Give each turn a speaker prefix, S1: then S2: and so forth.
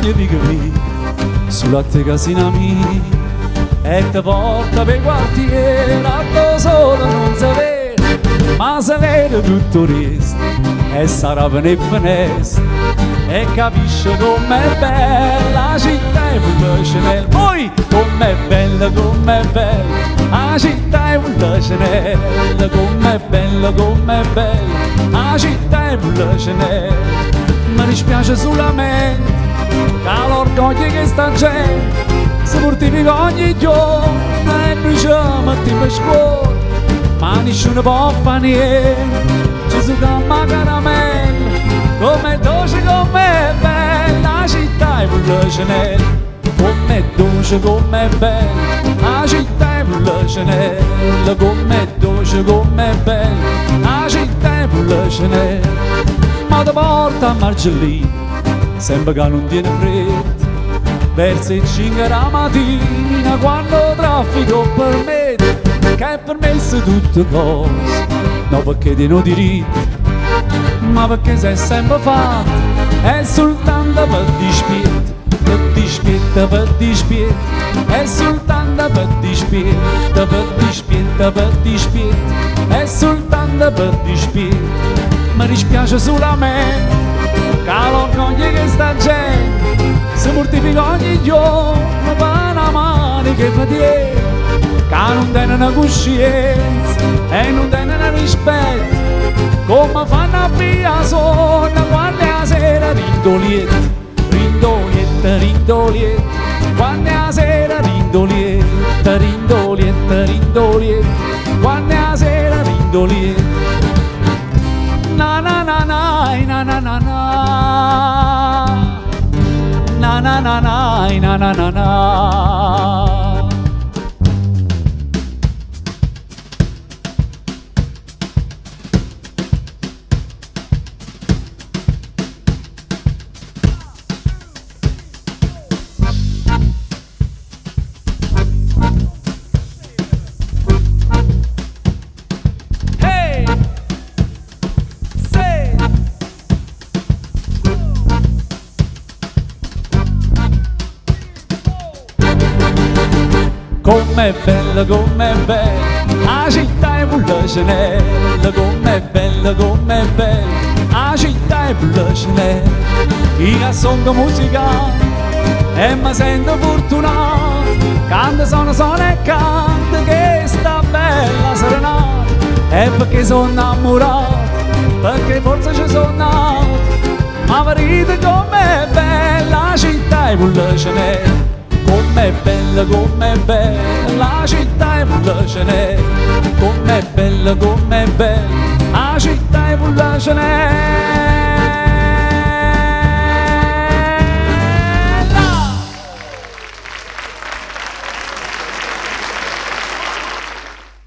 S1: Ogne vico vico, sulo a te ca si' n'amico e te porta p' 'e quartiere addò 'o sole nun se vede ma se vede tutto 'o riesto e s'arapeno 'e feneste e capisce comm'è bella 'a città 'e Pullecenella. Oi! Comm'è bella, comm'è bella 'a città 'e Pullecenella, comm'è bella, comm'è bella 'a città 'e Pullecenella. Me dispiace sulamente ca l'orgoglio 'e chesta gente se mortifica ogni giorno e nuje ce mettimmo scuorno, ma nisciuno po' fa niente, ce sucammo 'a caramella, comm'è doce, comm'è bella 'a città 'e Pullecenella, comm'è doce, comm'è bella 'a città 'e Pullecenella, comm'è doce, comm'è bella 'a città 'e Pullecenella. Ma te porta a Margellina, sempe ca nun tiene fretta, verso 'e cinche d' 'a matina, quanno 'o traffico 'o permette, ca è permesso tutte cose, no pecché tiene 'o diritto, ma pecché s'è sempe fatto, è sultanto pe dispietto, pe dispietto, pe dispietto, è sultanto pe dispietto, pe dispietto, pe dispietto, è sultanto pe dispietto. Me dispiace sulamente ca l'orgoglio 'e chesta gente se mortifica ogni giorno pe na manica 'e fetiente ca nun teneno cuscienza e nun teneno rispetto comme fanno a piglià suonno quanno è 'a sera dint' 'o lietto, dint' 'o lietto, dint' 'o lietto, quanno è 'a sera dint' 'o lietto, dint' 'o lietto, dint' 'o lietto, quanno è 'a sera dint' 'o lietto. Na na na na na na na na na na na na na na na na. Hey! Say! Comm'è bella, comm'è bella 'a città 'e Pullecenella, comm'è bella, comm'è bella 'a città 'e Pullecenella. Io ca songo musicante e me sento furtunato, canto, sono, sono e canto chesta bella serenata. È pecché so' 'nnammurato, pecché forse ce so' nato, ma vedite comm'è bella 'a città 'e Pullecenella. Comm'è bella, comm'è bella 'a città 'e Pullecenella, comm'è bella, comm'è bella 'a città 'e Pullecenella.